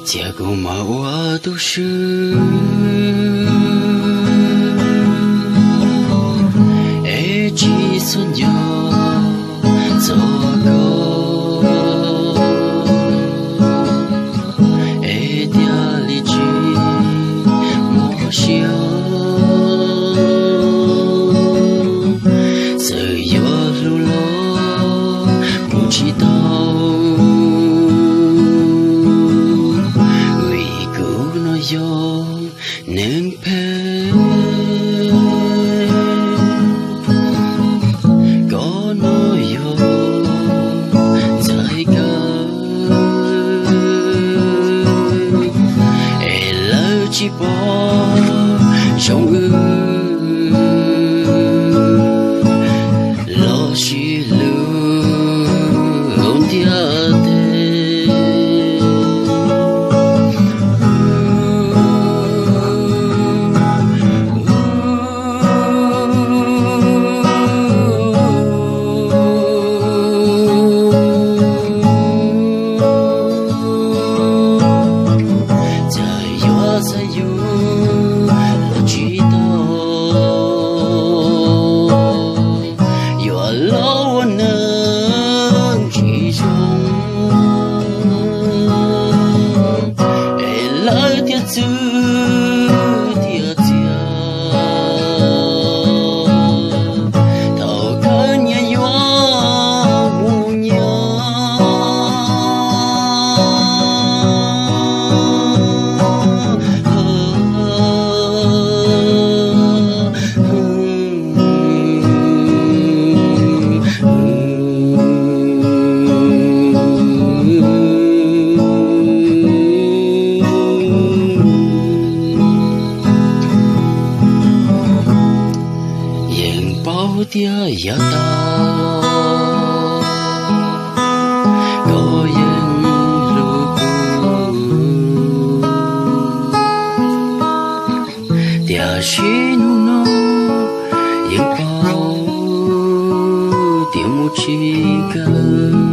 Cia kuv mam ua tu swb es tsis txhob nco txog koj, es thiaj li tsis mob siab. Txawm yuav hlub los mus tsis tau, vim kuv no yog neeg phem, koj no yog ntxhais kawg, es lawv tsis pom zoo wb los sis lub ntiaj teb. Txawm yuav txhawj yus los tsis tau, yuav los ua neeg tsis zoo, es lawv thiaj txwv thiaj txiag. Thaum kawg nyias yuav mus nyias. Yeej paub tias yav tag los koj yeej hlub kuv, tiam sis hnub no yeej paub tias mus tsis kawg.